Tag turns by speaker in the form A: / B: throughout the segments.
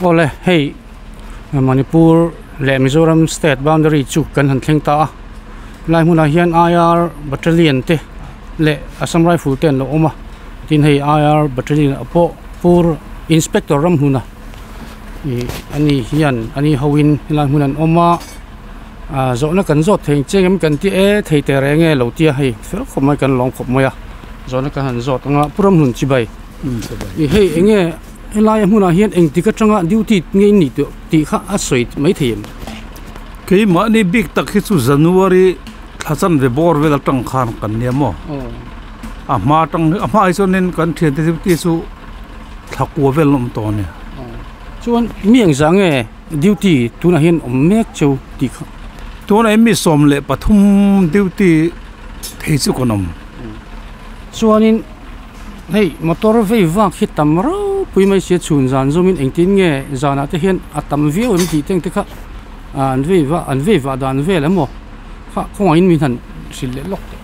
A: Awle hei Manipur leh Mizoram state boundary chu kan han thleng ta a helai hmunah hian IR battalion te leh Assam rifle te an lo awm a tin hei IR battalion ah pawh Pur inspector ram hmuna ih ani hian ani ho in helai hmun an awm a ah zawhna kan zawt thei chiang em kan ti e thei teh reng e lo tia hei fel khawp mai kan lawm khawp mai a zawhna kan han zawt ang a Pu Ramhlun chibai ih hei eng nge Helai hmunah hian engtik atanga duty nge in nih tawh tih kha a sawi mai thei em?
B: Keimahni bik tak hi chu January thla chanve bawr vel atang khan kan nia maw? A hma atang a hma hi chuanin kan thiante duty chu thla kua vel an awm tawh a nia.
A: Chuan mi engzah nge duty tunah hian awm mek cheu tih kha?
B: Tunah hian mi 13 duty thei chu kan awm.
A: Chuanin. Hei motor vei vak hi tam ropui mai sia chhun zan zawmin engtin nge zanah te hian a tam viau em tih te ang te kha an vei vah an vei vah dan vel emaw kha kawngah in min han hrilh leh lawk teh.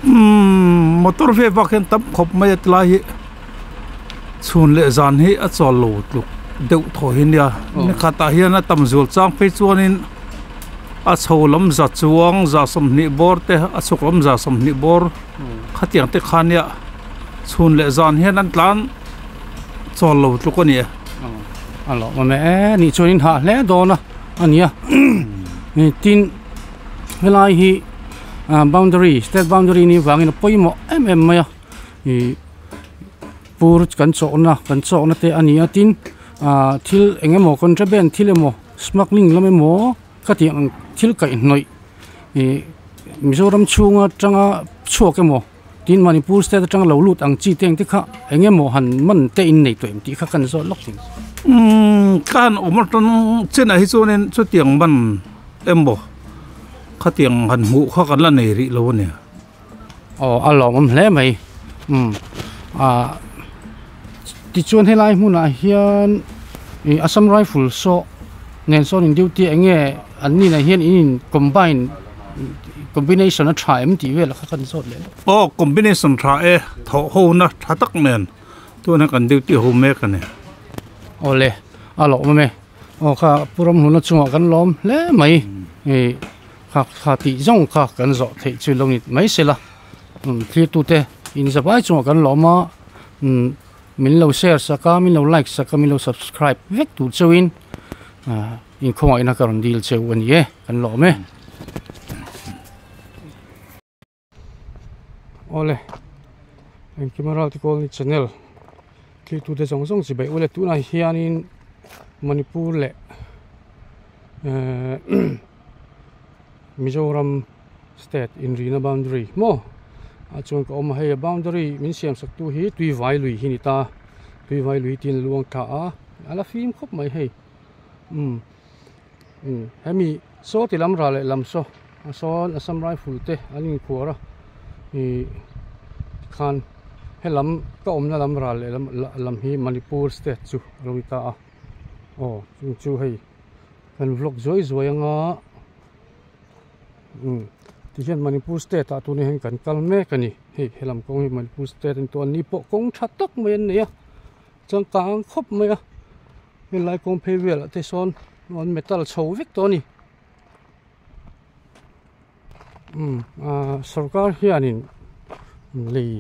B: Umm motor vei vak hian tam khawp mai a tilai hi chhun leh zan hi a chawl lo tluk deuh thaw hi nia nikhatah hian a tam zual chang phei chuanin a chho lam za chuang za 20 bawr te a chhuk lam za 20 bawr. Khatiang te kha nia chhun leh zan hian an tlan chawl lo tluk a ni e.
A: A lawm awm e nih chuan in hah hle dawn a a nia tin helai hi boundary state boundary nih vangin a pawimawh em em mai a ih pur kan chawhna kan chawhna te a ni a tin ah thil eng emaw contraband thil emaw smuggling lam emaw khatiang ang thil kaihhnawih. Ih Mizoram chhunga atanga chhuak emaw tin Manipur state atanga lo lut ang chi te ang te kha eng emaw han man te in nei tawh em tih kha kan zawt lawk thin.
B: Umm ka han awm atang chenah hi chuanin chutiang man emaw khatiang han hmuh kha kan la nei rih lo a ni.
A: Aw a lawmawm hle mai umm ah tichuan helai hmunah hian ih Assam Rifle saw nen sawn in duty eng nge an ni nen hian in in combine combination a tha em tih vel kha kan zawt leh lawk.
B: Aw combination tha e thawh ho na tha tak nen tuna kan duty ho mek a ni.
A: Awle a lawmawm e aw kha Pu Ramhluna chungah kan lawm hle mai ih. Kha kha tih zawng kha kan zawh theih chu lo ni mai se la thlir tute in zavai chungah kan lawm a min lo share sak a min lo like sak a min lo subscribe vek tur chauhin inkhawngaihin a ka rawn dil cheu a ni e kan lawm e. Awle engkim a ral te colony channel thlir tute zawng zawng chi beih ule tunah hianin Manipur leh ehh Mizoram state inrina boundary maw ah chuan ka awm a hei a boundary min siam sak tu hi tuivai lui hi a ni ta tuivai lui tin a luang thla a a la fim khawp mai hei umm hemi saw ti lam ral leh lam saw a sawn Assam rifle te an inkhuar a ih tikhan helam ka awmna lam ral leh lam lam hi Manipur state chu a lo ni ta a aw chung chu hei. Kan vlog zuai zuai anga umm tihian Manipur state ah tunah hian kan kal mek a ni hei helam kawng hi Manipur state a ni tawh a ni pawh kawng tha tak mai an nei a changkang khawp mai a helai kawng phei velah te sawn an metal chho vek tawh a ni umm ah sorkar hianin lei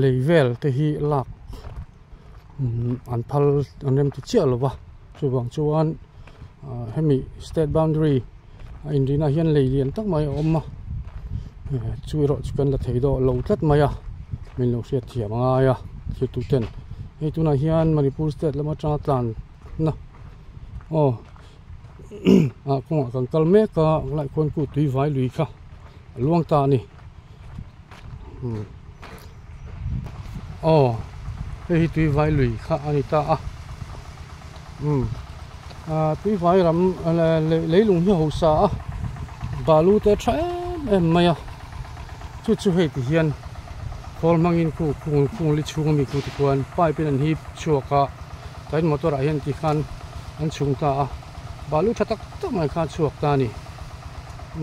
A: lei vel te hi lak an phal an rem ti chiah lo va chuvang chuan ah hemi state boundary a inrinah hian lei lian tak mai a awm a chu erawh chu kan la thei dawh lo tlat mai a min lo hriat thiam a ngai a thiltu ten hei tunah hian Manipur state lam atanga tlan na aw. Ah kawngah kan kal mek a lai khuan khu tui vai lui kha a luang ta a ni aw hei hi tui vai lui kha a ni ta a umm ah tui vai ram leilung hi a hausa a balu te a tha em em mai a chu chu hei ti hian khawl hmangin khu khung khung li chhung ami khu tikhuan pipe in an hip chhuak a. Tain motor ah hian tikhan an chhung ta a balu tha tak tak mai kha a chhuak ta a ni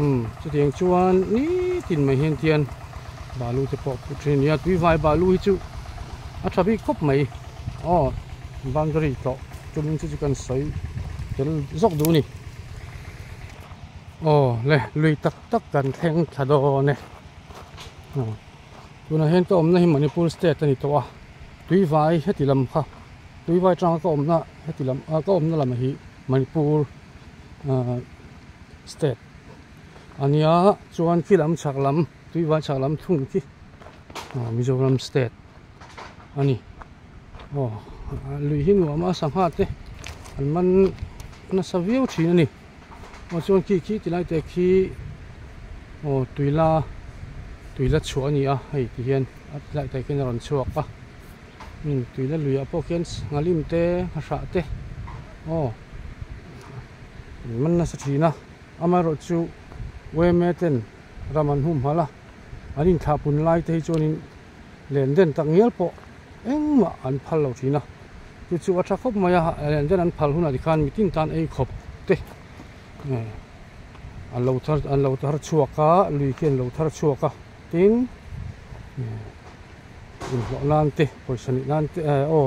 A: umm chutiang chuan nitin mai hian tian balu te pawh put thin a ni a tui vai balu hi chu a tha bik khawp mai aw boundary tawh. tumin chu chu kan sawi tel zawk duh a ni. Aw le lui tak tak kan thleng thla dawn e. Tunah hian ka awmna hi Manipur state a ni tawh a, Tuivai heti lam kha Tuivai atanga ka awmna heti lam ah ka awmna lam hi Manipur ah state a nia chuan khi lam chhak lam Tuivai chhak lam thung khi ah Mizoram state a ni. Aw lui hi nuam a sangha te an man nasa viau thin a ni. Aw chuan khi khi ti lai te khi aw tuila tuila chhuah a ni a hei ti hian a ti lai te khian a rawn chhuak a umm tuila luiah pawh khian nghalim te nghahrah te aw an man nasa thin a amaherawh chu yma ten ram an hum halh a an inthlah pun lai te hi chuanin len den tak ngial pawh engmah an phal lo thin a chu chu a tha khawp mai a len den an phal hunah tikhan mitin tan ei khawp te an lo thar an lo thar chhuak a lui khi an lo thar chhuak a tin inhlawh nan te pawisa nih nan te aw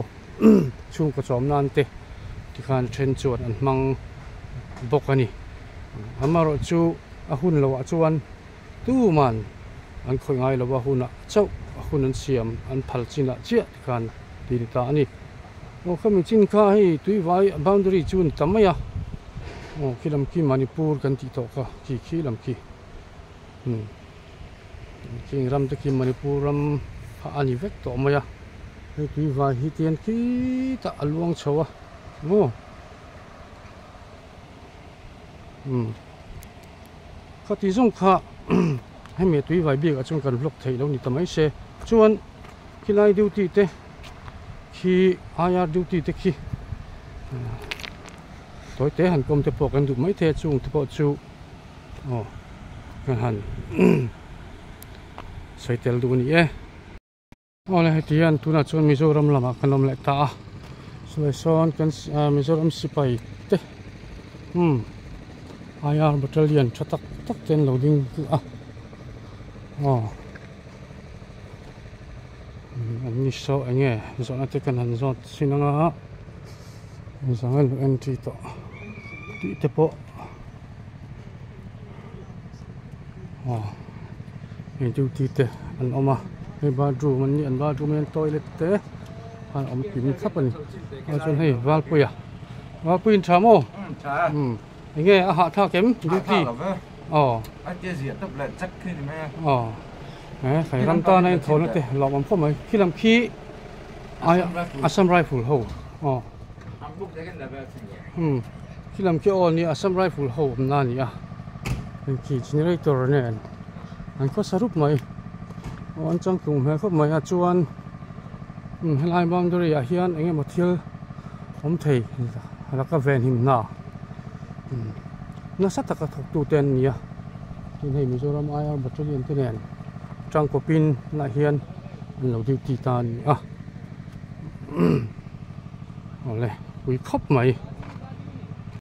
A: chhungkaw chawm nan te tikhan then chuan an hmang bawk a ni amaherawh chu a hun loh ah chuan. Tuman an khawih ngai lo a hunah chauh a hun an siam an phal chinah chiah tikhan ti ni ta a ni. Aw khami chin kha hei tuivai boundary chu a ni ta mai a, aw khi lam khi Manipur kan tih tawh kha khi khi lam khi umm khing ram te khi Manipur ram kha a ni vek tawh mai a, hei tuivai hi tian khitah a luang chho a maw umm. Khati zawng kha hemi tui vai biak ah chuan kan vlog theih lo ni ta mai se chuan khilai duty te khi IR duty te khi tawi te han kawm te pawh kan duh mai thei a chung te pawh chu aw kan han sawi tel duh a ni e. Awle heti hian tunah chuan Mizoram lamah kan awm leh ta a sawi sawn kan Mizoram sipai te umm IR battalion tha tak tak te an lo ding a aw an ni saw eng nge zawhna te kan han zawt chin anga zang an lo entry tawh tih te pawh aw hei duty te an awm a hei bathroom an ni an bathroom hian toilet te a awm kim thlap a ni ah chuan hei valpuia valpui in tha maw umm enge a hahthlak em duty aw aw he khai ram tan a inthawhna te lawmawm khawp mai khi lam khi Assam rifle ho aw. Umm khi lam khi aw nia Assam rifle ho awmna a ni a hei khi generator nen an khawsa rup mai aw an changtlung hmel khawp mai a chuan umm helai boundary ah hian eng emaw thil awm thei laka venhim hna umm nasa taka thawk tu te an ni a tin hei Mizoram IR battalion te nen tangkawpin lah hian an lo duty ta a ni a. Awle pui khawp mai.